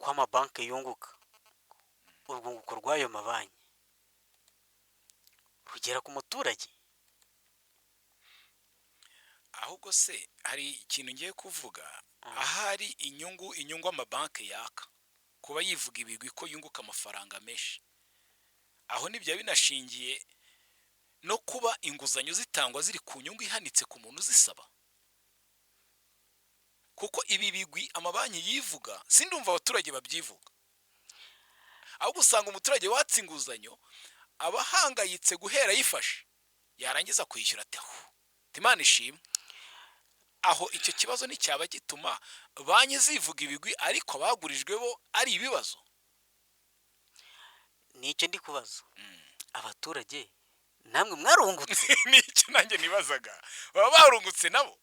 Ko amabanki yunguka, urwunguko rw'ayo mabanki rugera ku muturage? Ahubwo se hari ikintu ngiye kuvuga. Ahari inyungu amabanki yaka, kuba yivuga ibigwi ko yunguka amafaranga menshi, aho nibyo binashingiye no kuba inguzanyo zitangwa ziri ku nyungu ihanitse ku muntu uzisaba, kuko ibi bigwi amabanki yivuga sindumva abaturage babyivuga. Ahubwo usanga umuturage watse inguzanyo aba ahangayitse guhera ayifashe, yarangiza kwishyura ati: "Hu, Imana ishimwe." Aho icyo kibazo nticyaba gituma banki zivuga ibigwi, ariko abagurijwe bo ari ibibazo? Nicyo ndi kubaza abaturage: namwe mwarungutse? Nicyo nanjye nibazaga. Baba barungutse nabo?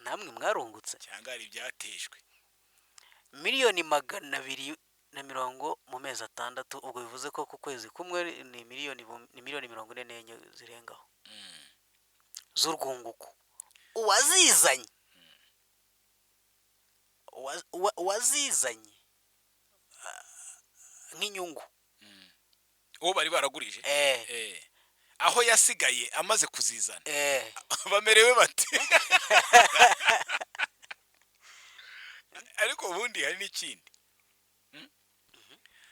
Namwe mwarungutse? Cyangwa hari ibyatejwe? 240 miliyoni mu mezi 6, ubwo bivuze ko ku kwezi kumwe ni miliyoni 44 zirengaho z'urwunguko. Uwazizanye, uwazizanye nk'inyungu. Uwo bari baragurije? Eh. Aho yasigaye amaze kuzizana, eh, bamerewe bate? Ariko ubundi hari n'ikindi.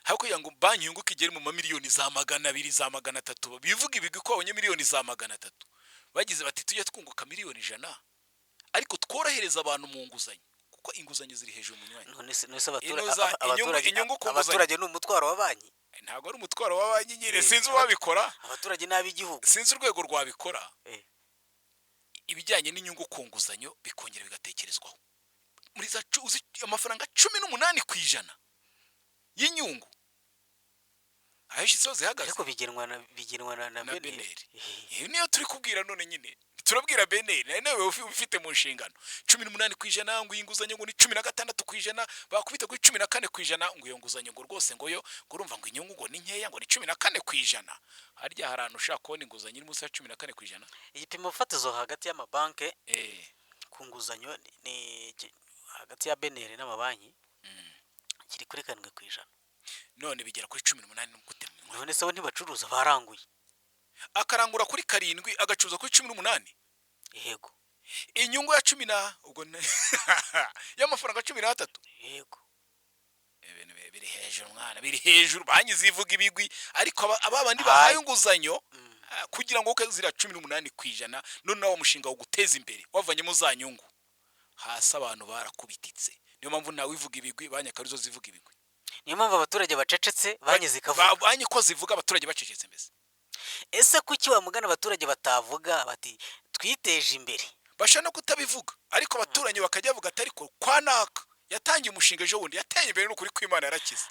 Aho kugira ngo banki yunguke igere mu mamiliyoni za 200, za 300, bivuga ibigwi ko babonye miliyoni za 300, bagize bati: "Tujye twunguka miliyoni 100, ariko tworohereza abantu mu nguzanyo," kuko inguzanyo ziri hejuru mu myanya. None se Inoza abaturage inyungu ku nguzanyo. Abaturage ni umutwaro wa banki? Ntabwo ari umutwaro wa banki nyine. Sinzi uwabikora. Abaturage n'ab'igihugu. Sinzi urwego rwabikora. Ibijyanye n'inyungu ku nguzanyo bikongera bigatekerezwaho muri za amafaranga 18% y'inyungu, aho ishyizeho zihagaze. Ariko bigenwa na Na BNR. BNR. Iyo niyo turi kubwira none nyine, turabwira BNR nayo, nawe ubifite mu nshingano. 18%, ngo iyi nguzanyo ngo ni 16%, bakubita kuri 14%, ngo iyo nguzanyo ngo rwose ngo yo ngo urumva ngo inyungu ngo ni nkeya, ngo ni 14%. Harya hari ahantu ushaka kubona inguzanyo iri munsi ya 14%? Igipimo fatizo hagati y'amabanki ku nguzanyo ni hagati ya BNR n'amabanki kiri kuri 7%. None bigera kuri 18 gute mu mwanya? None se bo ntibacuruza? Baranguye. Akarangura kuri 7, agacuruza kuri 18? Yego. Inyungu ya cumi na ubwo y'amafaranga 13? Yego. Ibintu biri hejuru mwana, biri hejuru. Banki zivuga ibigwi, ariko aba bandi bahaye inguzanyo, kugira ngo ziriya 18%, none nawo mushinga wo guteza imbere wavanyemo za nyungu hasi, abantu barakubititse. Niyo mpamvu nawe ivuga ibigwi, banki akaba arizo zivuga ibigwi. Niyo mpamvu abaturage bacecetse, banki zikavuga. Banki ko zivuga abaturage bacecetse mbese. Ese kuki wamugana abaturage batavuga bati: "Twiteje imbere"? Bashobora no kutabivuga, ariko abaturanyi bakajya bavuga ati: "Ariko kwa naka yatangiye umushinga ejo bundi, yateye imbere, n'ukuri kw'Imana yarakize."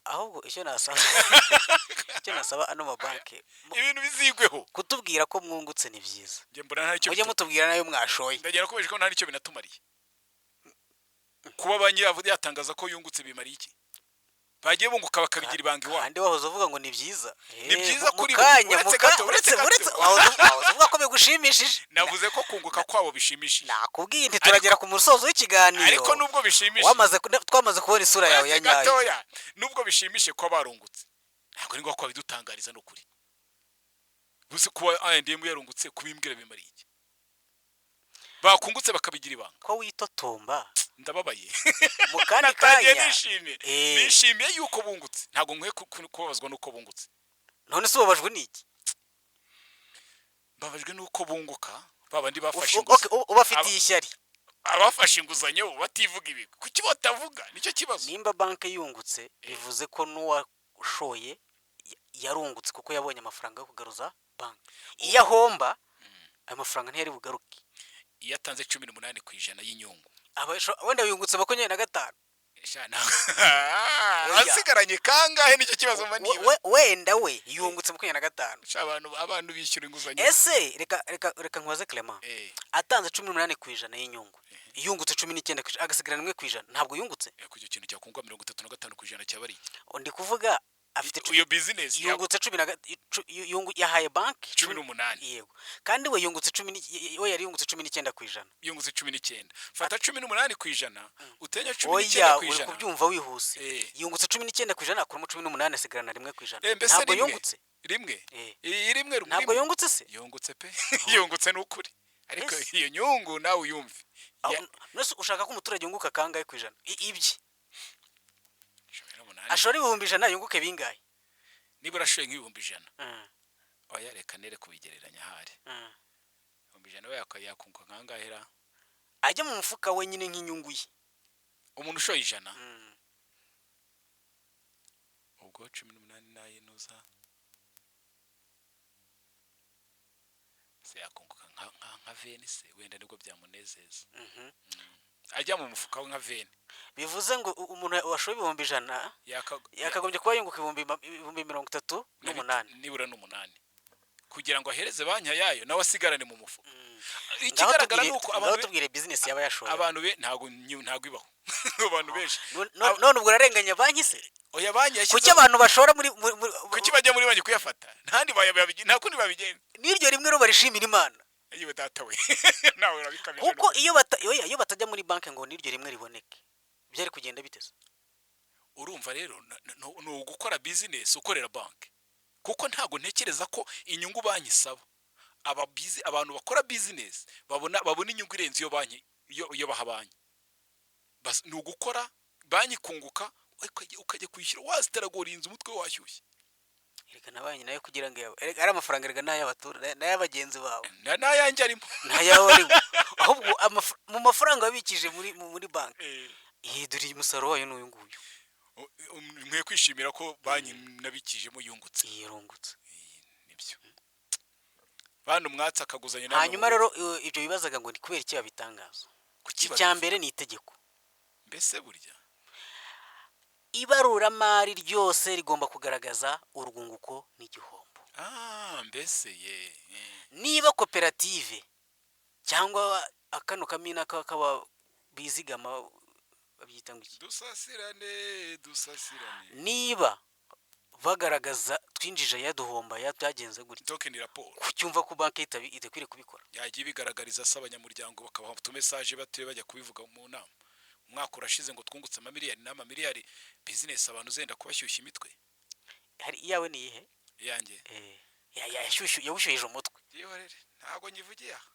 Ahubwo icyo nasaba ano mabanki Ibintu bizigweho. kutubwira ko mwungutse ni byiza. Njye mbona nta nicyo Mujye mutubwira nayo mwashoye. Ndagera komeje ko nta nicyo binatumariye. Kuba banki yatangaza ko yungutse bimariye iki? Bagiye bunguka bakabigira ibanga iwabo. Kandi wahoze uvuga ngo ni byiza. Ni byiza Mu kuri bo. kanya Uretse mu gato, uretse uretse gato. Uretse wahoze uvuga ko bigushimishije. Navuze ko kunguka kwabo bishimishije. Nakubwiye nti turagera ku musozo w'ikiganiro. Ariko nubwo bishimishije, Twamaze kubona isura yawe ya uretse nyayo. gatoya, nubwo bishimishije kuba barungutse, ntabwo ari ngombwa ko babidutangariza. Ni ukuri buze kuba I&M yarungutse, kubimbwira bimariye iki? Bakungutse bakabigira ibanga. Ko witotomba? Ndababaye. Mu kandi Natangiye kanya. nishimye. Nishimiye yuko bungutse, ntabwo nkwiye kubabazwa n'uko bungutse. None se ubabajwe n'iki? Mbabajwe n'uko bunguka ba bandi bafashe Okay, inguzanyo. Ubafitiye ishyari. Abafashe inguzanyo bo bativuga ibigwi, kuki batavuga? Nicyo kibazo. Nimba banki yungutse, bivuze ko n'uwashoye yarungutse, kuko yabonye amafaranga yo kugaruza banki. Iyo ahomba, ayo mafaranga ntiyari bugaruke. Iyo atanze 18% y'inyungu, Wenda yungutse 25. Sha, Oya. asigaranye kangahe? Nicyo kibazo mba niba. Wenda we yungutse 25. Sha, abantu bishyura inguzanyo. Ese reka nkubaze, Clement. Atanze 18% y'inyungu, yungutse 19%, agasigarana 1%, ntabwo yungutse? Ku icyo kintu cyakunguka 35% cyaba ari iki? Ndi kuvuga Afite Iyo bizinesi yungutse cumi na yahaye banki 18. Yego, kandi we yungutse cumi we yari yungutse 19%. Yungutse 19. Fata 18% utenya 19 Oya, ku uri ijana. kubyumva wihuse. Yungutse 19%, akuramo 18, asigarana 1%. Mbese Ntabwo rimwe yungutse. Rimwe. Eh. Iyi rimwe. Ntabwo Rimwe. yungutse se? Yungutse pe, yungutse ni ukuri, ariko Yes. iyo nyungu nawe uyumve. None se ushaka ko umuturage yunguka kangahe ku ijana? Ibye 18. Ashora 100,000, yunguke bingahe? Nibura ashoye nk'100,000, oya, reka nere kubigereranya ahari. 100,000 we yakunguka nkangahe ra? Ajya mu mufuka we nyine nk'inyungu ye. Umuntu ushoye 100, ubwo 18 nayinuza se, yakunguka nka 20 se wenda, nibwo byamunezeza. Ajya mu mufuka we nka 20. Bivuze ngo umuntu washoye 100,000 yakagombye kuba yunguka 38,000. Nibura n'umunani, kugira ngo ahereze banki yayo, nawe asigarane mu mufuka. Ngaho Ikigaragara ni uko ngaho abantu tubwire bizinesi yaba yashoye. Abantu be ntabwo ibaho, abantu benshi. None ubwo urarenganya banki se? Oya, banki Kuki yashyizeho abantu bashora muri Kuki bajya muri banki kuyafata? Ntandi nta kundi babigenza. N'iryo rimwe rero barishimira Imana. Yewe data we, nawe urabikabije. Kuko iyo bata oya, iyo batajya muri banki ngo n'iryo rimwe riboneke, byari kugenda biteze? Urumva rero ni ugukora bizinesi ukorera banki, kuko ntabwo ntekereza ko inyungu banki isaba abantu bakora bizinesi babona inyungu irenze iyo banki iyo baha banki. Ni ugukora banki ikunguka, ukajya kwishyura waziteragura inzu, umutwe washyushye. Erega na banki nayo kugira ngo erega ari amafaranga, erega n'ay'abaturage n'ay'abagenzi bawe. N'ayanjye arimo. N'ayawe arimo. Ahubwo mu mafaranga wabikije muri banki, dore umusaruro wayo ni uyu nguyu. Nkwiye kwishimira ko banki nabikijemo yungutse. Iyi yarungutse. Nibyo, bantu mwatse akaguzanyo namwe Hanyuma rero ibyo bibazaga ngo ni kubera iki babitangaza? Kuki Icya babivuga? mbere ni itegeko. Mbese burya Ibaruramari ryose rigomba kugaragaza urwunguko n'igihombo. Ah, mbese ye. Niba koperative cyangwa akano kamina kaba bizigama, babyita ngo iki? Dusasirane, dusasirane. Niba bagaragaza twinjije aya, duhomba aya, byagenze gutya, Doke ni raporo. Kucyumva ko banki idakwiriye kubikora? Yagiye ibigaragariza se abanyamuryango, bakabaha utumesaje batuye bajya kubivuga mu nama. Umwaka urashize ngo twungutse amamiliyari n'amamiliyari, bizinesi abantu zenda kubashyushya imitwe. Hari iyawe ni iyihe? Iyanjye? Yawushyuhije umutwe. Yihorere, ntabwo nyivugiye aha.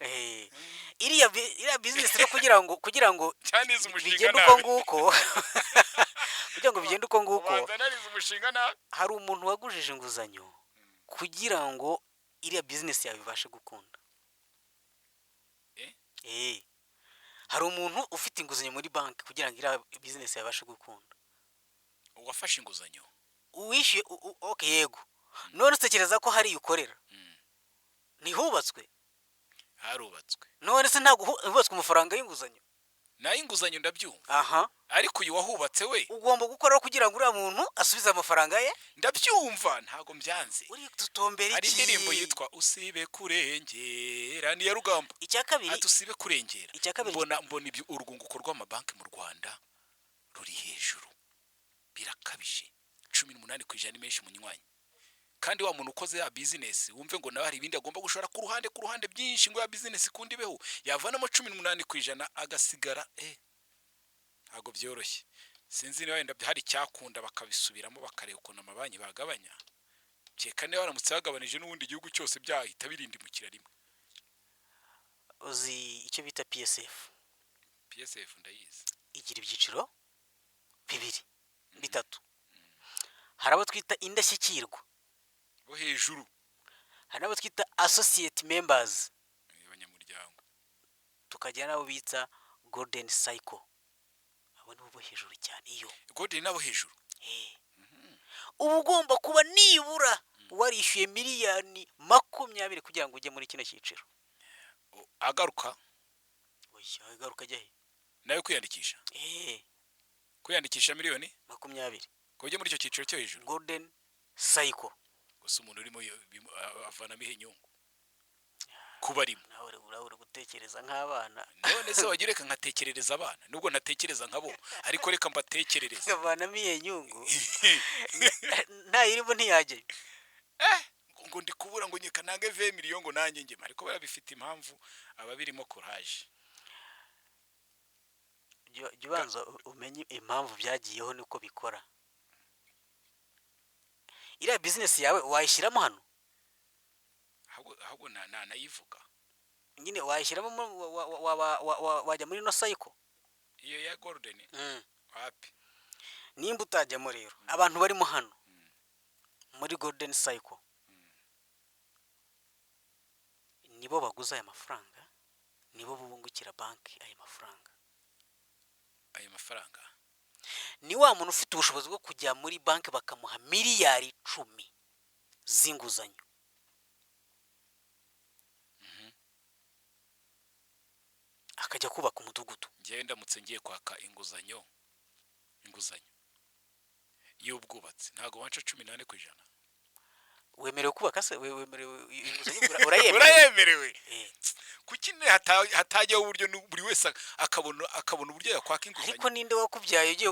Iriya bizinesi rero kugira ngo Cyanize umushinga bigende uko nabi. nguko, kugira ngo bigende uko nguko, Ubanza narize umushinga nabi. hari umuntu wagujije inguzanyo kugira ngo iriya bizinesi yawe ibashe gukunda. Eh? Hari umuntu ufite inguzanyo muri banki kugira ngo iriya bizinesi yawe ibashe gukunda. Uwafashe inguzanyo? Uwishyuye okay, yego. None utekereza ko hari ukorera ntihubatswe? Harubatswe. None se ntabwo hubatswe amafaranga y'inguzanyo? Nayo inguzanyo ndabyumva. Aha. Ariko uyu wahubatse we? Ugomba gukora kugira ngo uriya muntu asubize amafaranga ye. Ndabyumva, ntabwo mbyanze. Uri tutombera Hari iki? indirimbo yitwa "Usibe kurengera", ni iya Rugamba. Icya kabiri Ati usibe kurengera. Icya kabiri Mbona ibyo urwunguko rw'amabanki mu Rwanda ruri hejuru birakabije. 18% ni menshi munywanyi, kandi wa muntu ukoze ya bizinesi, wumve ngo nawe hari ibindi agomba gushora ku ruhande byinshi ngo ya bizinesi ikundi ibeho, yavanamo 18% agasigara, ntabwo byoroshye. Sinzi niba wenda hari icyakunda bakabisubiramo, bakareba ukuntu amabanki bagabanya. Kereka niba baramutse bagabanije n'ubundi igihugu cyose byahita birindimukira rimwe. Uzi icyo bita PSF? PSF ndayizi. Igira ibyiciro bibiri, bitatu. Hari abo twita indashyikirwa, Bo hejuru. hari n'abo twita associate members, Abanyamuryango. tukagira n'abo bita golden cycle. Abo ni bo hejuru cyane iyo. Golden nabo hejuru. Uba ugomba kuba nibura warishyuye miliyoni 20 kugira ngo ujye muri kino cyiciro. Agaruka? Oya, agaruka ajya he? Nawe kwiyandikisha? Eh. Kwiyandikisha miliyoni 20. Ngo ujye muri icyo cyiciro cyo hejuru? Golden cycle. Gusa umuntu urimo avanamo ihe nyungu? Kuba arimo. Nawe uri gutekereza nk'abana. None se wagira, reka nkatekerereza abana, nubwo ntatekereza nkabo, ariko reka mbatekerereze. Kavanamo iyihe nyungu? Ntayirimo, ntiyajyayo. Ngo ndi kubura, ngo nyeka nange 20 millions, ngo nanjye ngema, ariko biba bifite impamvu ababirimo. Courage. Jya ubanza umenye impamvu byagiyeho niko bikora. Iriya bizinesi yawe wayishyiramo hano? Ahubwo nayivuga. Nyine wayishyiramo wajya muri ino cycle? Iyo ya golden, wapi. Nimba utajyamo rero, abantu barimo hano muri golden cycle nibo baguza aya mafaranga, nibo bungukira banki aya mafaranga. Ayo mafaranga. Ni wa muntu ufite ubushobozi bwo kujya muri banki bakamuha miliyari 10 z'inguzanyo, akajya kubaka umudugudu. Ngewe ndamutse ngiye kwaka inguzanyo y'ubwubatsi, ntabwo wanca 14%? Wemerewe kubaka se? Wemerewe inguzanyo, urayemerewe? Urayemerewe. Eh. Kuki ne hatajyaho uburyo buri wese akabona uburyo yakwaka inguzanyo? Ariko ninde wakubyaye ugiye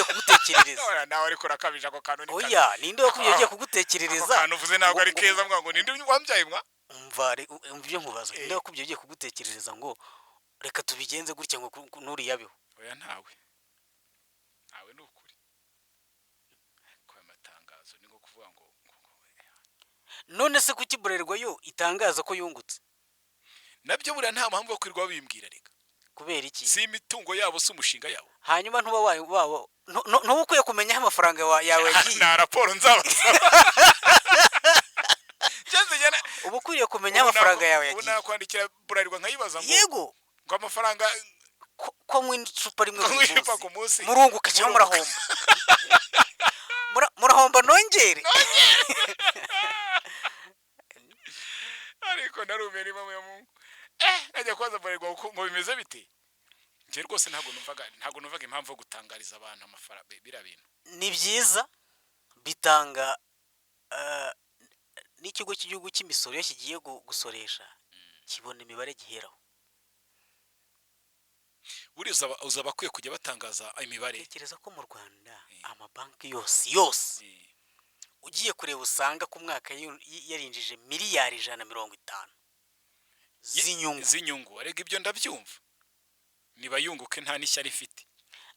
kugutekerereza? Ora, nawe ariko urakabije, ako kantu ni kabi. Oya, ninde wakubyaye ugiye Ako kugutekerereza? kantu uvuze ntabwo ari keza, mbwa ngo ninde wambyaye mwa? Umva, umva ibyo nkubaza. Eh. Ninde wakubyaye ugiye kugutekerereza ngo reka tubigenze gutya, ngo nuriya abeho? Oya, ntawe, ntawe, ni ukuri. Ariko aya matangazo ni nko kuvuga ngo. None se kuki Bralirwa yo itangaza ko yungutse? Nabyo buriya nta mpamvu yo kwirirwa babimbwira reka. Kubera iki? Si imitungo yabo, si umushinga yabo? Hanyuma ntuba ntuba ukwiye kumenya aho amafaranga yawe yagiye? Nta raporo nzabasaba. Cyangwa njye Uba ukwiriye kumenya aho amafaranga yawe ubu yagiye. Nakwandikira Bralirwa nkayibaza ngo Yego. ngo amafaranga Ko nywa icupa rimwe ko buri nywa icupa munsi. Ku munsi. Murunguka cyangwa murahomba? Murahomba nongere. Ariko narumiye, niba ya Mungu, najya kubaza Bralirwa ngo bimeze bite. Njye rwose ntabwo numvaga impamvu yo gutangariza abantu amafaranga, biriya bintu. Ni byiza, bitanga n'ikigo cy'igihugu cy'imisoro iyo kigiye gusoresha kibona imibare giheraho. Buriya uzaba akwiye kujya batangaza imibare. Tekereza ko mu Rwanda amabanki yose yose ugiye kureba usanga ku mwaka yarinjije miliyari 150 z'inyungu. Z'inyungu. Ariko ibyo ndabyumva, nibayunguke, nta n'ishyari ifite.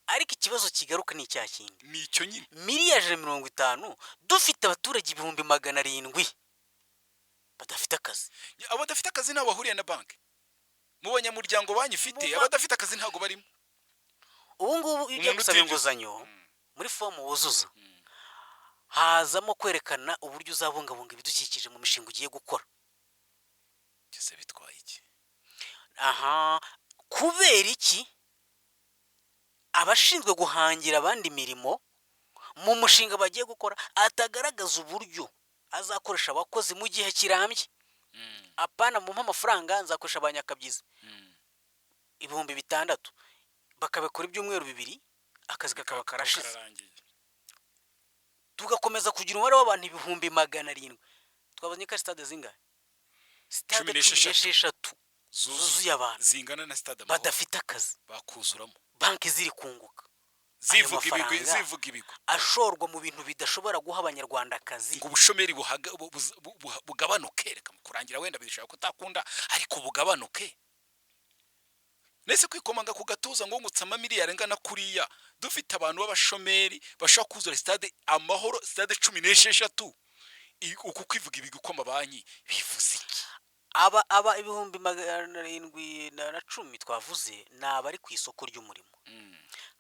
Ariko ikibazo kigaruka ni icya kindi. Ni icyo nyine. Miliyari 150, dufite abaturage 700,000 badafite akazi. Abadafite akazi ntabwo bahuriye na banki mu banyamuryango banki ifite. Abadafite akazi ntabwo barimo. Ubu ngubu iyo ugiye Umuntu gusaba utinjiza. inguzanyo, muri fomu wuzuza hazamo kwerekana uburyo uzabungabunga ibidukikije mu mishinga ugiye gukora. Byose bitwaye iki? Aha, kubera iki abashinzwe guhangira abandi imirimo mu mushinga bagiye gukora atagaragaza uburyo azakoresha abakozi mu gihe kirambye? Apana mumpe amafaranga nzakoresha ba nyakabyizi 6000, bakabikora ibyumweru 2, akazi kakaba karashize. Kararangiye. Tugakomeza kugira umubare w'abantu 700,000. Twabonye ko ari sitade zingahe? Sitade Cumi cumi n'esheshatu. n'esheshatu zuzuye abantu zingana na Stade Amahoro. Badafite akazi. Bakuzuramo. Banki ziri kunguka. Ayo Zivuga ibigwi. mafaranga Zivuga ibigwi. ashorwa mu bintu bidashobora guha Abanyarwanda akazi. Ngo ubushomeri bugabanuke. Reka mu kurangira wenda bishobora kutakunda, ariko bugabanuke. Nese kwikomanga ku gatuza ngo ngutse amamiliyari angana kuriya, dufite abantu b'abashomeri bashobora kuzura Stade Amahoro, stade 16, uku kwivuga ibigwi kw'amabanki bivuze iki? Aba 710,000 twavuze ni abari ku isoko ry'umurimo.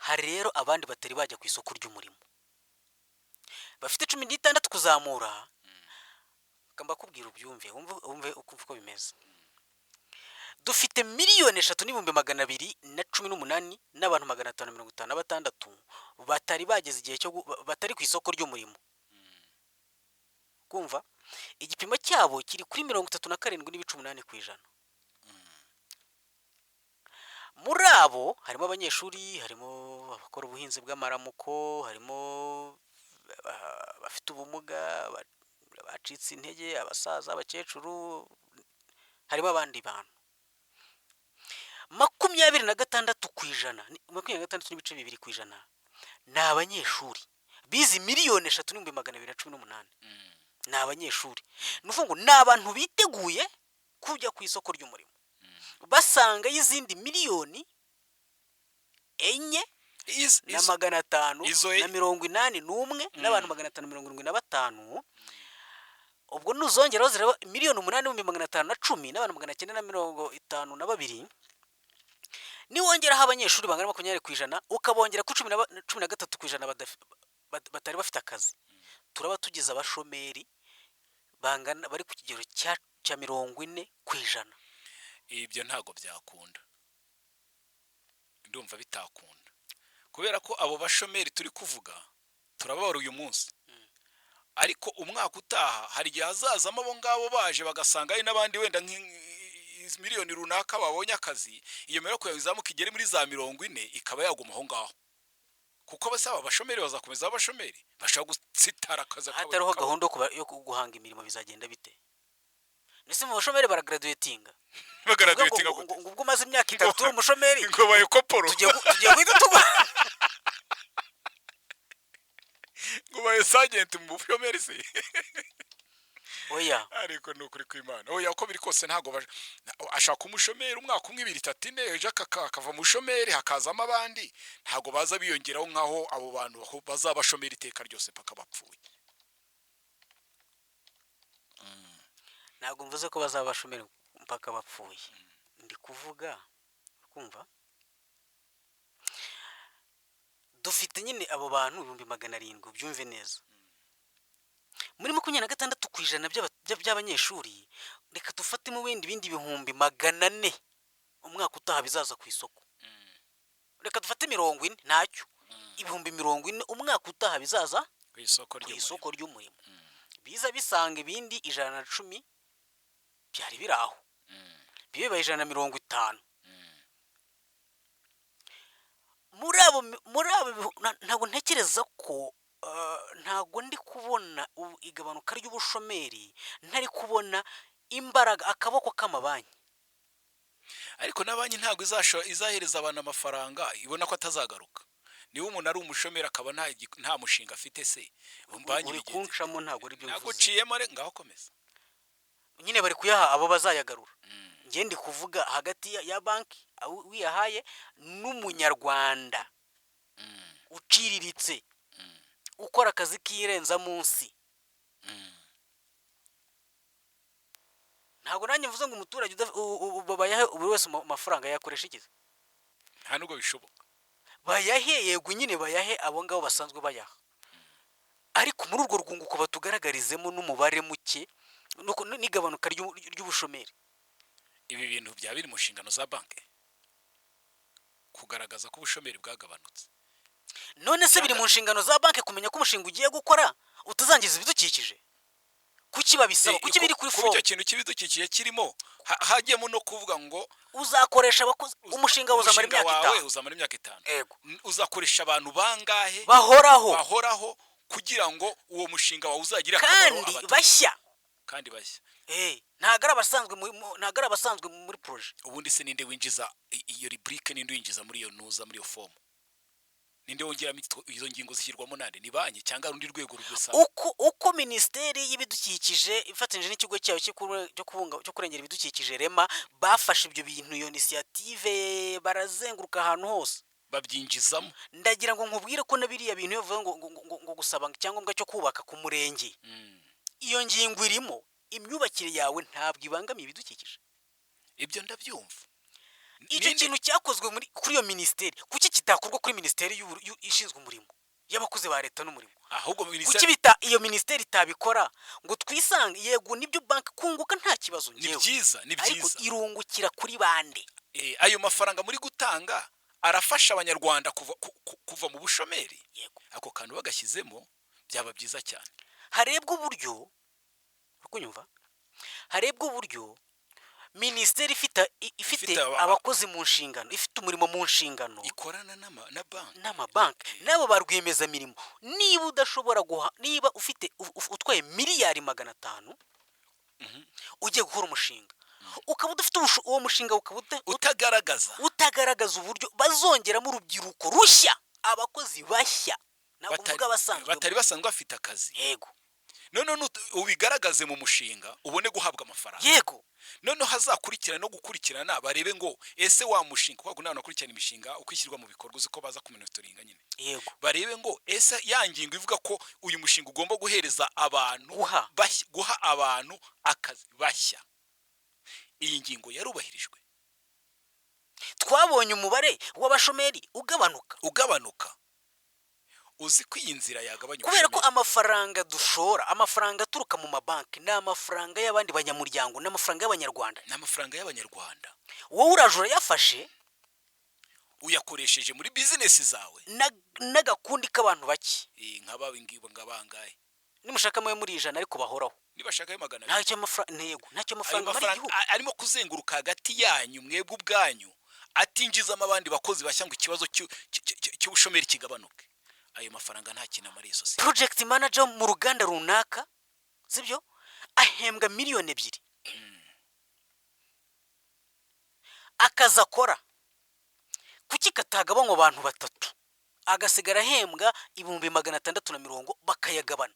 Hari rero abandi batari bajya ku isoko ry'umurimo bafite 16 kuzamura. Reka mbakubwira ubyumve, wumve uko bimeze. Dufite 3,218,556 n'abantu 556 batari bageze igihe cyo batari ku isoko ry'umurimo. Kumva, igipimo cyabo kiri kuri 37.8%. Muri abo harimo abanyeshuri, harimo abakora ubuhinzi bw'amaramuko, harimo abafite ubumuga, bacitse intege, abasaza, abakecuru. Harimo abandi bantu 26%, 26.2% ni abanyeshuri bize, 3,218,000 ni abanyeshuri. Ni ukuvuga ngo ni abantu biteguye kujya ku isoko ry'umurimo, basanga izindi 4,500,000 na 581 n'abantu 575. Ubwo nuzongeraho ziraba 8,510,000 n'abantu 952. Niwongeraho abanyeshuri bangana 20%, ukabongera kuri 13% batari bafite akazi, turaba tugize abashomeri bangana, bari ku kigero cya 40%. Ibyo ntabwo byakunda, ndumva bitakunda, kubera ko abo bashomeri turi kuvuga turababara uyu munsi, ariko umwaka utaha hari igihe hazazamo abo ngabo baje bagasanga hari n'abandi wenda miliyoni runaka babonye akazi. Iyo mibare kugira ngo izamuke igere muri za 40, ikaba yaguma aho ngaho, kuko abasaba abashomeri bazakomeza abashomeri bashobora gutsitara akazi. Hatariho gahunda yo guhanga imirimo, bizagenda bite? Ndetse mu bashomeri baragraduatinga. Bagraduatinga? Ngo ubwo umaze imyaka 3 uri umushomeri, ngo baye koporo, tugiye guhita tugwa. Ngo baye sergeant mu bushomeri se? Oya. Ariko ni ukuri kw'Imana, oya, uko biri kose ntabwo ashaka umushomeri umwaka umwe, 2, 3, 4, ejo akava mu bushomeri hakazamo abandi. Ntabwo baza biyongeraho nk'aho abo bantu bazaba bashomeri iteka ryose paka bapfuye. Ntabwo mvuze ko bazaba bashomeri mpaka bapfuye. Ndi kuvuga, kumva, dufite nyine abo bantu 700,000, ubyumve neza. Muri 26% by'abanyeshuri, reka dufatemo wenda ibindi 400,000 umwaka utaha bizaza ku isoko. Reka dufate 40, ntacyo, 40,000 umwaka utaha bizaza ku isoko ku ry'umurimo, isoko ry'umurimo, biza bisanga ibindi 110 byari biri aho, bibaye 150. Muri abo ntabwo ntekereza ko, ntabwo ndi kubona igabanuka ry'ubushomeri, ntari kubona imbaraga, akaboko k'amabanki. Ariko na banki ntabwo izahereza abantu amafaranga ibona ko atazagaruka. Niba umuntu ari umushomeri akaba nta mushinga afite se, banki Uri bigenze kuncamo, ntabwo ari byo ntabwo mvuze. Uciyemo, ngaho komeza. Nyine bari kuyaha abo bazayagarura. Njye ndi kuvuga hagati ya banki abo wiyahaye n'umunyarwanda uciriritse ukora akazi k'irenza munsi. Ntabwo nanjye mvuze ngo umuturage bayahe buri wese amafaranga yakoresha iki. Nta nubwo bishoboka. Bayahe, yego nyine, bayahe abo ngabo basanzwe bayaha, ariko muri urwo rwunguko batugaragarizemo n'umubare muke n'igabanuka ry'ubushomeri. Ibi bintu byaba biri mu nshingano za banki kugaragaza ko ubushomeri bwagabanutse? None se biri mu nshingano za banki kumenya ko umushinga ugiye gukora utazangiza ibidukikije? Kuki babisaba? Kuki biri kuri Kuba form? Icyo kintu cy'ibidukikije kirimo, hajyemo no kuvuga ngo Uzakoresha abakozi, umushinga uzamara umushinga imyaka wawe 5. uzamara imyaka 5. Ego. Uzakoresha abantu bangahe bahoraho? Bahoraho, kugira ngo uwo mushinga wawe uzagire akamaro kandi abaturage. Bashya. Kandi bashya. Ntabwo ari abasanzwe ntabwo ari abasanzwe muri projet. Ubundi se ninde winjiza iyo rubrique? Ninde winjiza muri iyo ntuza, muri iyo form? Ninde wongeramo izo ngingo? Zishyirwamo nande? Ni banki cyangwa urundi rwego rubisaba? Uko minisiteri y'ibidukikije ifatanyije n'ikigo cyayo cyo kurengera ibidukikije REMA bafashe ibyo bintu, iyo initiative, barazenguruka ahantu hose, babyinjizamo. Ndagira ngo nkubwire ko na biriya bintu iyo bavuga ngo gusaba icyangombwa cyo kubaka ku murenge, iyo ngingo irimo: imyubakire yawe ntabwo ibangamiye ibidukikije. Ibyo ndabyumva. Icyo kintu cyakozwe muri kuri iyo minisiteri, kuki kitakorwa kuri minisiteri ishinzwe umurimo, y'abakozi ba leta n'umurimo? Ahubwo Kuki minisiteri bita iyo minisiteri itabikora ngo twisange? Yego nibyo, banki kunguka nta kibazo, Ni ngewe byiza, ni ariko byiza. irungukira kuri bande? Ayo mafaranga muri gutanga arafasha abanyarwanda kuva mu bushomeri? Yego. Ako kantu bagashyizemo byaba byiza cyane. Harebwa uburyo, uri kunyumva, harebwa uburyo minisiteri ifite Ifite abakozi mu nshingano, ifite umurimo mu nshingano, ikorana na banki, n'amabanki n'abo ba rwiyemezamirimo. Niba udashobora guha, niba ufite utwaye 500,000,000 ugiye gukora umushinga. Ukaba udafite uwo mushinga ukaba utagaragaza utagaragaza uburyo bazongeramo urubyiruko rushya, abakozi bashya, ntabwo mvuga abasanzwe, batari basanzwe bafite akazi. Yego. Noneho ubigaragaze mu mushinga, ubone guhabwa amafaranga. Noneho hazakurikirana no gukurikirana, barebe ngo ese wa mushinga, kuko nta nakurikirana imishinga uko ishyirwa mu bikorwa, uzi ko baza kumonitoringa nyine. Barebe ngo ese ya ngingo ivuga ko uyu mushinga ugomba guhereza abantu Guha. bashya, guha abantu akazi bashya, iyi ngingo yarubahirijwe? Twabonye umubare w'abashomeri ugabanuka. Ugabanuka. Uzi ko iyi nzira yagabanya Kubera ko ubushomeri? amafaranga dushora, amafaranga aturuka mu mabanki, ni amafaranga y'abandi banyamuryango, ni amafaranga y'Abanyarwanda. Ni amafaranga y'Abanyarwanda. Wowe uraje urayafashe, uyakoresheje muri bizinesi zawe n'agakundi k'abantu bake. Nk'aba ngibo ngabangahe? Nimushaka mube muri 100, ariko bahoraho. Nibashakayo 200. Ntacyo amafaranga, ntego ntacyo Ayo amafaranga amara mafaranga igihugu. arimo kuzenguruka hagati yanyu mwebwe ubwanyu, atinjizamo abandi bakozi bashya ngo ikibazo cy'ubushomeri kigabanuke, ayo mafaranga nta kintu amariye sosiyete. Project manager mu ruganda runaka, sibyo, ahembwa miliyoni 2. Akazi akora kuki katagabanywa abantu batatu, agasigara ahembwa 640,000, bakayagabana,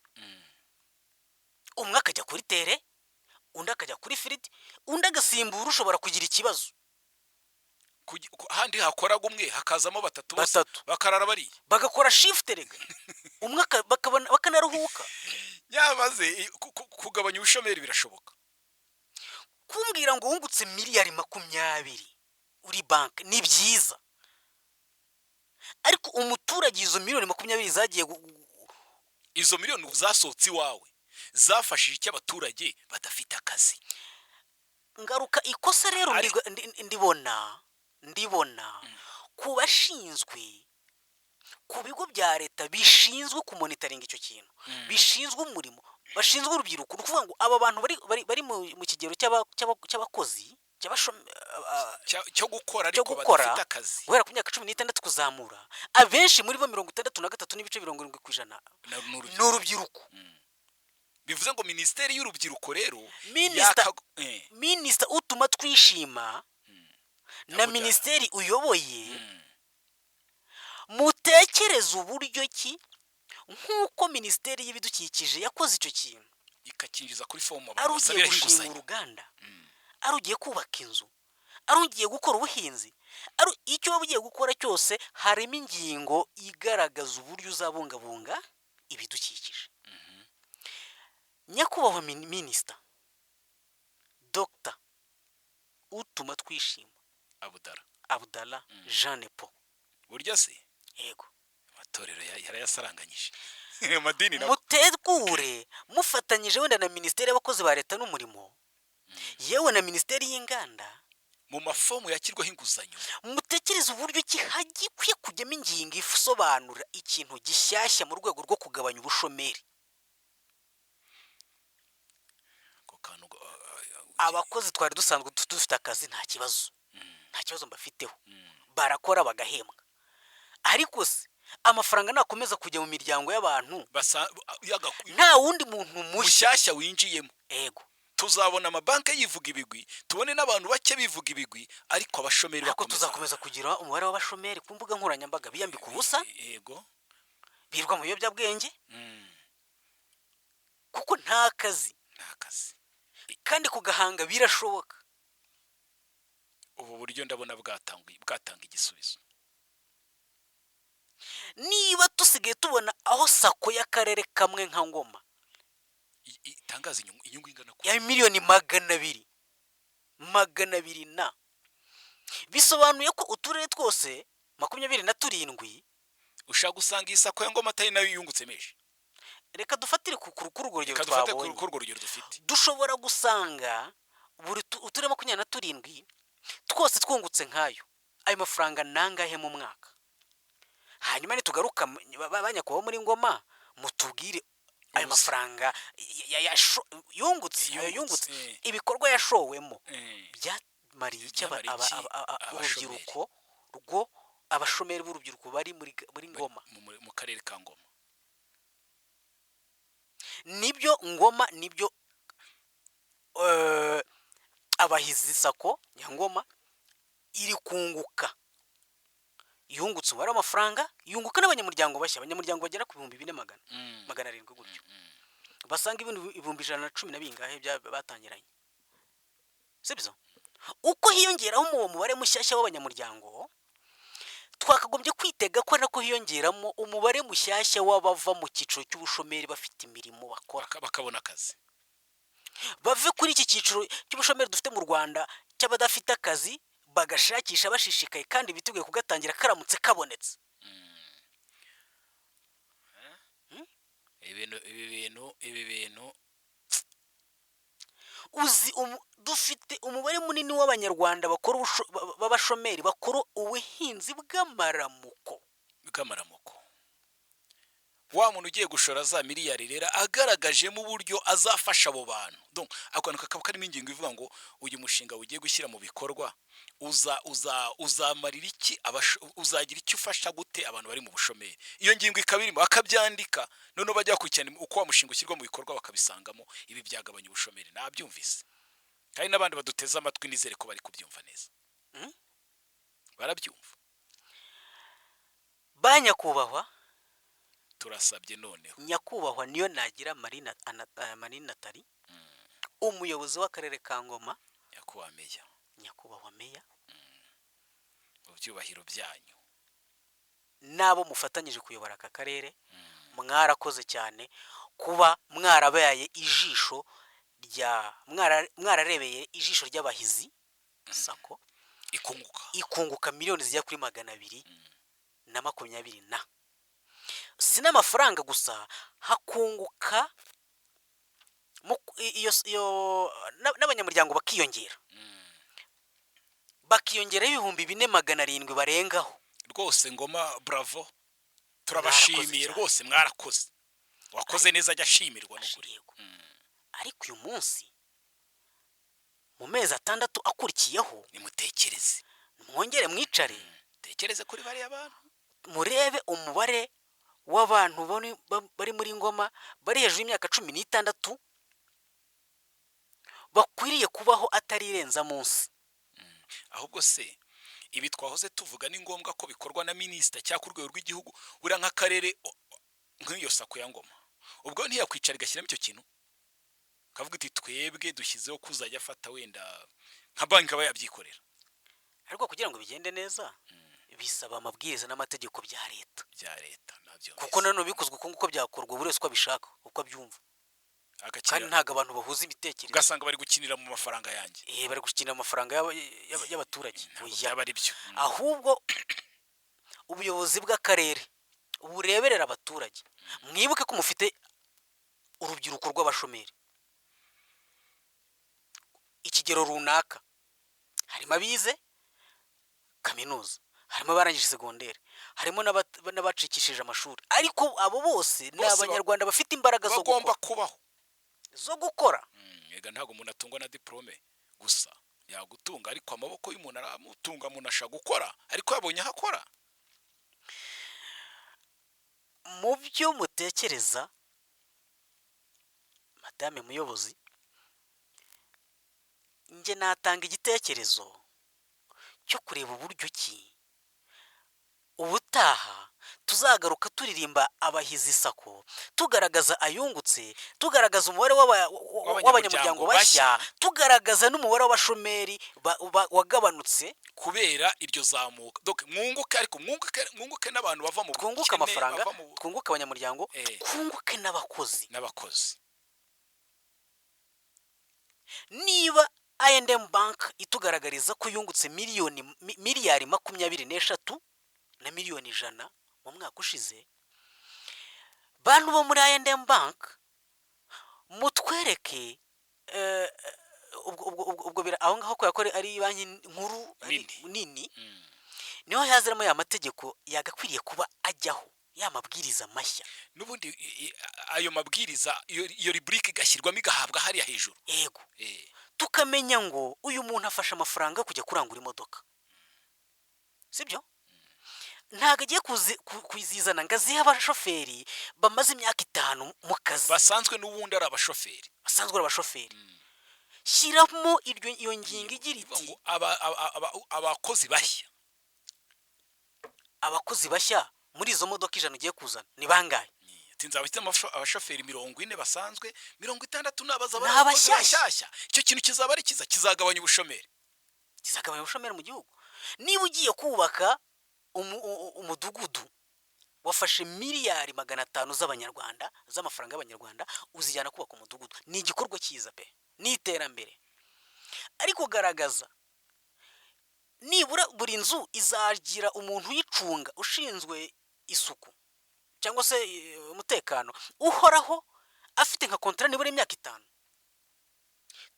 umwe akajya kuri terrain, undi akajya kuri field, undi agasimbura ushobora kugira ikibazo? Ahandi hakoraga umwe hakazamo batatu bose. Batatu. Bakarara bariya. Bagakora shift rega, umwe bakanaruhuka. Yamaze kugabanya ubushomeri birashoboka. Kumbwira ngo wungutse miliyari 20 uri banki ni byiza, ariko umuturage izo miliyoni 20 zagiye Izo miliyoni zasohotse iwawe zafashije icyo abaturage badafite akazi? Ngaruka ikosa rero ndibona ku bashinzwe, ku bigo bya leta bishinzwe kumonitoringa icyo kintu, bishinzwe umurimo, bashinzwe urubyiruko. Ni ukuvuga ngo aba bantu bari mu kigero cy'abakozi Cyo gukora cyo ariko gukora, badafite akazi, guhera ku myaka 16 kuzamura, abenshi muri bo, 63.70%, n'urubyiruko. Ni urubyiruko. Bivuze ngo Minisiteri y'Urubyiruko rero Minisita utuma twishima na Abudala. minisiteri uyoboye, mutekereze uburyo ki nk'uko Minisiteri y'Ibidukikije yakoze icyo kintu, ikakinjiza kuri fomu ari abantu ugiye basabiraho gushinga inguzanyo. uruganda, ari ugiye kubaka inzu, ari ugiye gukora ubuhinzi, ari icyo waba ugiye gukora cyose, harimo ingingo igaragaza uburyo uzabungabunga ibidukikije. Nyakubahwa Minisita Dr utuma twishima Abudara. Abudala Jean Nepo. Burya se? Yego. Amatorero yarayasaranganyije, amadini nako. Mutegure mufatanyije wenda na Minisiteri y'Abakozi ba Leta n'Umurimo, yewe na Minisiteri y'Inganda, mu mafomu yakirwaho inguzanyo, mutekereze uburyo ki hagikwiye kujyamo ingingo isobanura ikintu gishyashya mu rwego rwo kugabanya ubushomeri. Ako kantu Abakozi twari dusanzwe dufite akazi, nta kibazo, nta kibazo mbafiteho, barakora bagahembwa. Ariko se amafaranga nakomeza kujya mu miryango y'abantu, nta wundi muntu mushya mushyashya winjiyemo, Ego. tuzabona amabanki yivuga ibigwi, tubone n'abantu bake bivuga ibigwi, ariko abashomeri Ariko bakomeza. tuzakomeza kugira umubare w'abashomeri ku mbuga nkoranyambaga biyambika ubusa, birirwa mu biyobyabwenge, kuko nta kazi. Nta kazi. Kandi kugahanga birashoboka. Ubu buryo ndabona bwatanga igisubizo. Niba dusigaye tubona aho SACCO y'akarere kamwe nka Ngoma Itangaza inyungu ingana ya miliyoni 200, 200 na, bisobanuye ko uturere twose 27 Ushaka gusanga iyi SACCO ya Ngoma atari nayo yungutse menshi. Reka dufatire kuri urwo rugero Reka dufate twabonye. kuri urwo rugero dufite. Dushobora gusanga buri uturere 27 twose twungutse nk'ayo. Ayo mafaranga ni angahe mu mwaka? Hanyuma nitugaruka ba nyakubahwa muri Ngoma, mutubwire ayo Ubusa. mafaranga yungutse, ayo Yungutse, yungutse, ibikorwa yashowemo byamariye iki Byamariye iki abashomeri? urubyiruko rwo, abashomeri b'urubyiruko bari muri Ngoma? Mu karere ka Ngoma. Nibyo, Ngoma nibyo. Abahizi SACCO ya Ngoma iri kunguka, yungutse umubare w'amafaranga, yunguka n'abanyamuryango bashya, abanyamuryango bagera ku bihumbi bine magana 700 gutyo, basanga ibintu 110,000 na bingahe batangiranye, sibyo? Uko hiyongeraho uwo mubare mushyashya w'abanyamuryango, twakagombye kwitega ko nako hiyongeramo umubare mushyashya w'abava mu cyiciro cy'ubushomeri bafite imirimo bakora, bakabona akazi. Bave kuri iki cyiciro cy'ubushomeri dufite mu Rwanda cy'abadafite akazi, bagashakisha bashishikaye kandi biteguye kugatangira karamutse kabonetse. Ibintu ibi bintu Uzi dufite umubare munini w'Abanyarwanda bakora b'abashomeri bakora ubuhinzi bw'amaramuko. Bw'amaramuko. Wa muntu ugiye gushora za miliyari rero agaragajemo uburyo azafasha abo bantu. Donc ako kantu kakaba karimo ingingo ivuga ngo uyu mushinga ugiye gushyira mu bikorwa uza uza uzamarira iki uzagira icyo ufasha gute abantu bari mu bushomeri. Iyo ngingo ikaba irimo, akabyandika, noneho bajya bakurikirana uko wa mushinga ushyirwa mu bikorwa, bakabisangamo. Ibi byagabanya ubushomeri. Nabyumvise, kandi n'abandi baduteze amatwi nizere ko bari kubyumva neza. Barabyumva. Ba nyakubahwa, Turasabye noneho. Nyakubahwa niyo nagira Marina Marine Nathalie, umuyobozi w'akarere ka Ngoma, Nyakubahwa meya, nyakubahwa meya, mu byubahiro byanyu, n'abo mufatanyije kuyobora aka karere, mwarakoze cyane kuba mwarabaye ijisho rya mwararebeye ijisho ry'Abahizi SACCO ikunguka, ikunguka miliyoni zigera kuri 220 na si n'amafaranga gusa, hakunguka iyo n'abanyamuryango bakiyongera, bakiyongeraho 4700 barengaho. Rwose Ngoma, bravo, Mwarakoze turabashimiye. cyane. Rwose mwarakoze, wakoze neza ajya ashimirwa n'ukuri. Yego, ariko uyu munsi mu mezi 6 akurikiyeho, Nimutekereze. mwongere mwicare, Tekereze kuri bariya bantu. murebe umubare w'abantu bari muri Ngoma bari hejuru y'imyaka 16 bakwiriye kubaho atari irenza munsi. Ahubwo se ibi twahoze tuvuga ni ngombwa ko bikorwa na minisita cyangwa ku rwego rw'igihugu? Buriya nk'akarere nk'iyo SACCO ya Ngoma ubwo ntiyakwicara igashyiramo icyo kintu, kavuga iti twebwe dushyizeho ko uzajya afata wenda nka banki aba yabyikorera? Ariko kugira ngo bigende neza bisaba amabwiriza n'amategeko bya leta. Bya leta nabyo. Kuko nanone bikozwe uko nguko byakorwa buri wese uko abishaka, uko abyumva, kandi Agakira. ntabwo abantu bahuza imitekerereze. Ugasanga bari gukinira mu mafaranga yanjye. Bari gukinira amafaranga y'abaturage. Ntabwo Oya. byaba ari byo. Ahubwo ubuyobozi bw'akarere bureberera abaturage, mwibuke ko mufite urubyiruko rw'abashomeri ikigero runaka, harimo abize kaminuza, harimo abarangije segonderi, harimo n'abacikishije amashuri, ariko abo bose ni Bose Abanyarwanda bafite imbaraga zo bagomba gukora, kubaho, zo gukora. Ega ntabwo umuntu atungwa na diporome gusa. Yagutunga, ariko amaboko y'umuntu aramutunga. Umuntu ashaka gukora ariko yabonye aho akora. Mu byo mutekereza, madame muyobozi, njye natanga igitekerezo cyo kureba uburyo ki ubutaha tuzagaruka turirimba Abahizi SACCO, tugaragaza ayungutse, tugaragaza umubare w'abanyamuryango bashya, bashya, tugaragaza n'umubare w'abashomeri wagabanutse kubera iryo zamuka. Donc mwunguke, ariko mwunguke n'abantu bava mu Twunguke bukene, amafaranga, bava mu twunguke abanyamuryango, twunguke n'abakozi. N'abakozi. Niba I&M Bank itugaragariza ko yungutse miliyoni miliyari 23 na miliyoni 100 mu mwaka ushize, bantu bo muri I&M Bank, mutwereke ubwo aho ngaho, kubera ko ari banki nkuru Nini. nini, niho haziramo ya mategeko yagakwiriye kuba ajyaho, ya mabwiriza mashya. N'ubundi ayo mabwiriza, iyo rubrique igashyirwamo, igahabwa hariya hejuru. Yego. Tukamenya ngo uyu muntu afashe amafaranga yo kujya kurangura imodoka, sibyo? Ntabwo agiye kuzizana ngo azihe abashoferi bamaze imyaka 5 mu kazi, basanzwe n'ubundi ari abashoferi. Basanzwe ari abashoferi. Shyiramo iyo ngingo igira Ivuga iti ngo abakozi bashya. Abakozi bashya muri izo modoka 100 ugiye kuzana ni bangahe? Ati nzaba mfite abashoferi 40 basanzwe, 60 n'abaza Ni bari abakozi abashyashya. bashyashya. Icyo kintu kizaba ari cyiza, kizagabanya ubushomeri. Kizagabanya ubushomeri mu gihugu. Niba ugiye kubaka umudugudu, wafashe miliyari 500 z'abanyarwanda, z'amafaranga y'abanyarwanda, uzijyana kubaka umudugudu, ni igikorwa cyiza pe, ni iterambere. Ariko garagaza nibura buri nzu izagira umuntu uyicunga ushinzwe isuku cyangwa se umutekano uhoraho, afite nka contrat nibura imyaka 5.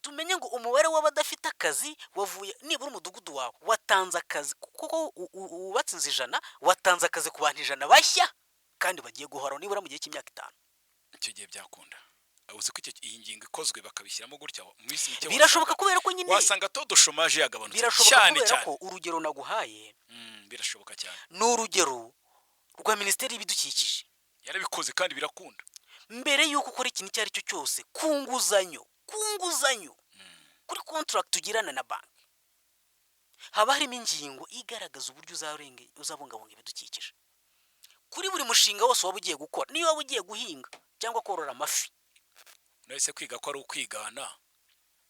Tumenye ngo umubare w'abadafite akazi wavuye, nibura umudugudu wawe watanze akazi, kuko wubatse inzu 100, watanze akazi ku bantu 100 bashya kandi bagiye guhoraho nibura mu gihe cy'imyaka 5. Icyo gihe byakunda. Uzi ko iyi ngingo ikozwe bakabishyiramo gutya, mu minsi mike Birashoboka kubera ko nyine wasanga taux de chômage yagabanutse Birashoboka cyane kubera cyane. ko urugero naguhaye Birashoboka cyane. ni urugero rwa Minisiteri y'Ibidukikije. Yarabikoze kandi birakunda. Mbere y'uko ukora ikintu icyo ari cyo cyose ku nguzanyo, kuri contract ugirana na banki, haba harimo ingingo igaragaza uburyo uzabungabunga ibidukikije kuri buri mushinga wose waba ugiye gukora, niyo waba ugiye guhinga cyangwa korora amafi. Nahise kwiga ko ari ukwigana,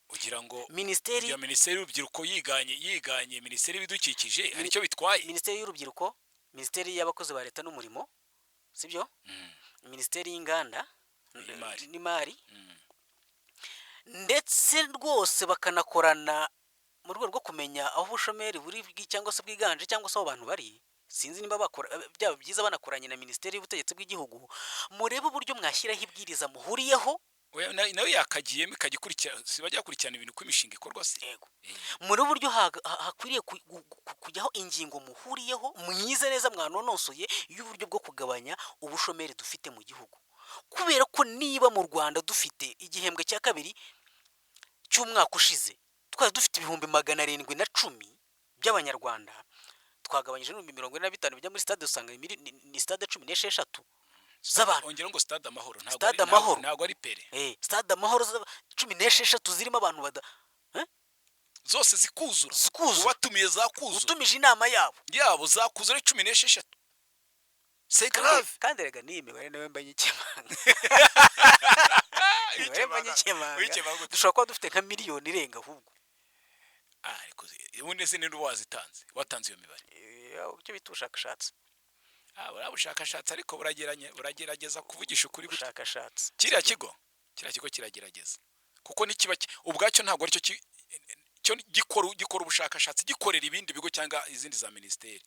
ugira ngo Minisiteri iyo Minisiteri y'Urubyiruko yiganye Minisiteri y'Ibidukikije, hari icyo bitwaye? Minisiteri y'Urubyiruko, Minisiteri y'Abakozi ba Leta n'Umurimo, sibyo? Minisiteri y'Inganda N'Imari. n'Imari, ndetse rwose bakanakorana mu rwego rwo kumenya aho ubushomeri buri cyangwa se bwiganje cyangwa se aho abantu bari. Sinzi niba bakora, byaba byiza banakoranye na Minisiteri y'Ubutegetsi bw'Igihugu. Murebe uburyo mwashyiraho ibwiriza muhuriyeho. Oya, nayo yakagiyemo ikajya ikurikira, si bajya bakurikirana ibintu uko imishinga ikorwa se? Yego. Muri uburyo hakwiriye kujyaho ingingo muhuriyeho mwize neza, mwanonosoye, y'uburyo bwo kugabanya ubushomeri dufite mu gihugu, kubera ko niba mu Rwanda dufite igihembwe cya kabiri cy'umwaka ushize twari dufite 710,000 by'abanyarwanda, twagabanyije n'ibihumbi 45 bijya muri stade, usanga ni stade 16 z'abantu. Ongera ngo Stade Amahoro, ntabwo Stade Amahoro. Ntabwo ari Pele. Stade Amahoro 16 zirimo abantu bada Zose zikuzura. Zikuzura. Ubatumiye zakuzura. Utumije inama yabo. Yabo zakuzura ari 16, c'est grave. Kandi rega n'iyi mibare nawe mba nyikemanga. Imibare mba nyikemanga. Wikemanga gute? Dushobora kuba dufite nka miliyoni irenga ahubwo. Ah, ariko ubundi se ninde wazitanze, watanze iyo mibare? Icyo bita ubushakashatsi. Ah, buriya bushakashatsi ariko burageranye, buragerageza kuvugisha ukuri gutya. Ubushakashatsi. Kiriya kigo kiragerageza, kuko nikiba ubwacyo ntabwo aricyo cyo gikora ubushakashatsi, gikorera ibindi bigo cyangwa izindi za minisiteri.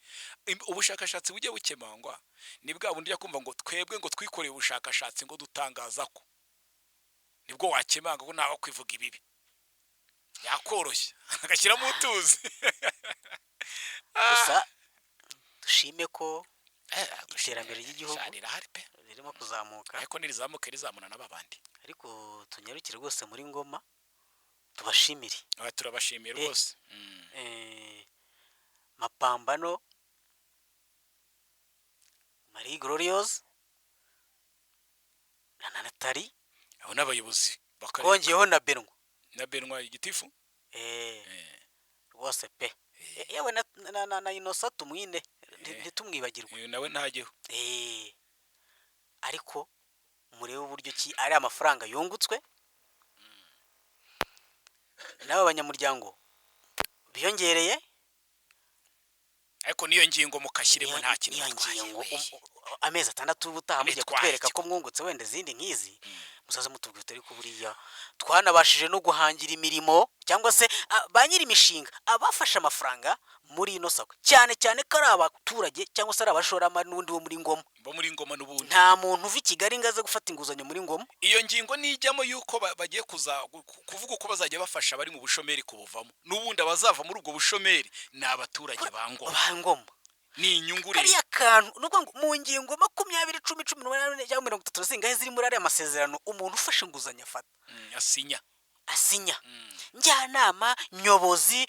Ubushakashatsi bujye bukemangwa ni bwa bundi ujya kumva ngo twebwe ngo twikoreye ubushakashatsi, ngo dutangaza ko, nibwo wakemanga ko ntawe kwivuga ibibi yakoroshya agashyiramo utuzi. Gusa dushime ko iterambere ry'igihugu rirahari pe. ririmo kuzamuka. Ariko nirizamuke rizamuna n'ababandi. Ariko tunyarukire rwose muri Ngoma tubashimire. Aha turabashimiye rwose. Mapambano Marie Gloriose na Nathalie. Abo ni abayobozi b'akarere. Kongeyeho na Benwa. Na Benwa igitifu. Rwose pe. Yewe na Innocent Tumwine, ntitumwibagirwe. Uyu nawe ntajyeho. Ariko murebe uburyo ki ari amafaranga yungutswe n'aba banyamuryango biyongereye. Ariko niyo ngingo mukashyiremo, nta kintu Niyo bitwaye ngingo we. Amezi 6 y'ubutaha mugiye Bitwaye kutwereka iki? ko mwungutse wenda izindi nk'izi, muzaze mutubwira, ariko buriya twanabashije no guhangira imirimo cyangwa se ba nyiri imishinga abafashe amafaranga muri ino SACCO, cyane cyane ko ari abaturage cyangwa se ari abashoramari n'ubundi bo muri Ngoma. Bo muri Ngoma n'ubundi. Nta muntu uva i Kigali ngo aze gufata inguzanyo muri Ngoma. Iyo ngingo nijyamo yuko bagiye kuza kuvuga uko bazajya bafasha abari mu bushomeri kubuvamo, n'ubundi abazava muri ubwo bushomeri ni abaturage ba Ngoma. Ba Ngoma. Ni inyungu rero. Kariya kantu ni ukuvuga ngo mu ngingo 20, 10, 18 cyangwa 30 zingahe ziri muri ariya masezerano, umuntu ufashe inguzanyo afata Asinya. Asinya, njyanama nyobozi,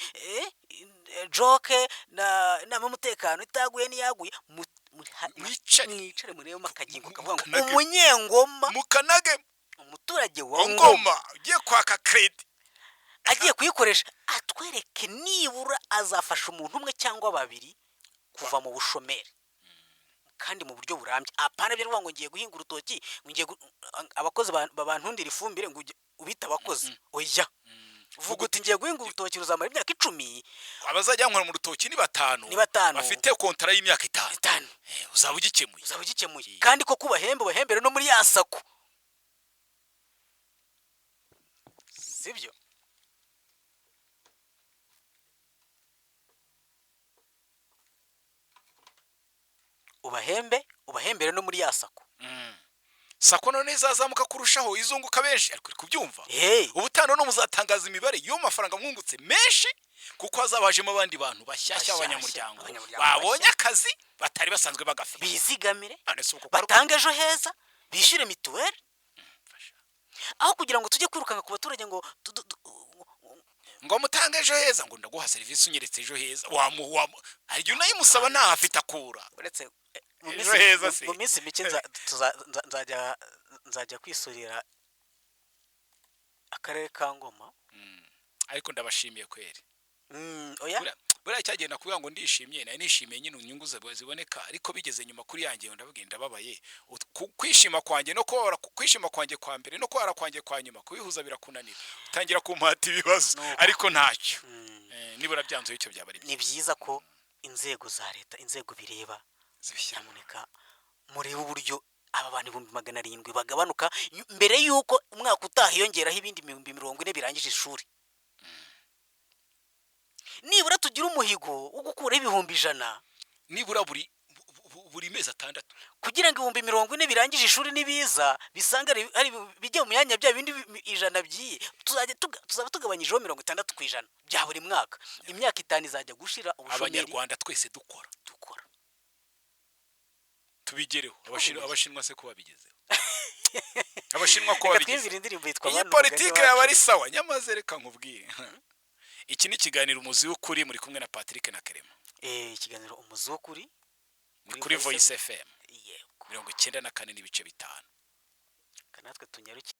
joke na inama y'umutekano itaguye n'iyaguye, Mwicare. mwicare murebemo akagingo kavuga ngo Mukanage. umunyengoma, Mukanage. umuturage wa Ngoma Ngoma ugiye kwaka crédit. Agiye kuyikoresha atwereke nibura azafasha umuntu umwe cyangwa babiri kuva mu bushomeri, kandi mu buryo burambye. Apana byo kuvuga ngo ngiye guhinga urutoki, ngo ngiye abakozi babantundira ifumbire, ngo ubite abakozi. Oya, vuga uti ngiye guhinga urutoki ruzamara imyaka 10. Abazajya nkora mu rutoki ni 5, Ni 5. bafite kontara y'imyaka 5. 5. Uzaba ugikemuye. Uzaba ugikemuye, kandi ko kubahembe ubahembere no muri ya SACCO, sibyo? Ubahembe, ubahembere no muri ya SACCO. SACCO none izazamuka kurushaho, izunguka benshi, ariko uri kubyumva. Hey. Ubutaha none muzatangaza imibare y'ayo mafaranga mwungutse menshi, kuko hazabajemo abandi bantu bashyashya, Bashyashya, abanyamuryango abanyamuryango babonye bashya. akazi batari basanzwe bagafite. Bizigamire, None se ubwo kwa- batange ejo heza, bishyure mituweli, aho kugira ngo tujye kwirukanka ku baturage ngo ngo mutange ejo heza, ngo ndaguha serivisi unyeretse ejo heza, wamu hari igihe unayimusaba ntaho afite akura. Uretse mu Ejo minsi heza se. mu minsi mike nzajya kwisurira akarere ka Ngoma. Ariko ndabashimiye kweri. Oya. Buriya cyagenda kuvuga ngo ndishimye, nari nishimiye nyine inyungu ziboneka, ariko bigeze nyuma kuri yanjye ndababwira ndababaye. Kwishima kwanjye no kubabara, kwishima kwanjye kwa mbere no kubabara kwanjye kwa nyuma, kubihuza birakunanira, utangira kumpata ibibazo. Nuko. Ariko ntacyo. Nibura byanzuye icyo byaba ari Ni byiza ko inzego za leta, inzego bireba, zibishyira. Nyamuneka murebe uburyo aba bantu 700,000 bagabanuka mbere y'uko umwaka utaha hiyongeraho ibindi 40,000 birangije ishuri. Nibura tugire umuhigo wo gukuraho 100,000 nibura buri mezi 6, kugira ngo 40,000 birangije ishuri nibiza bisanga ari bijye mu myanya bya bindi 100 byiye, tuzaba tugabanyijeho 60% bya buri mwaka. Imyaka 5 izajya gushira ubushomeri Abanyarwanda twese dukora. Dukora. Tubigereho. Tubigezeho. Abashinwa se ko babigezeho? Abashinwa ko Reka babigezeho. twiyumvire indirimbo yitwa Iyi Bana umugani politike wacu. yaba ari sawa. Nyamaze reka nkubwire, iki ni ikiganiro Umuzi w'Ukuri, muri kumwe na Patrick na Kerema. Ikiganiro Umuzi w'Ukuri Ni kuri Voice FM Yego. 94.5. Natwe tunyaruke.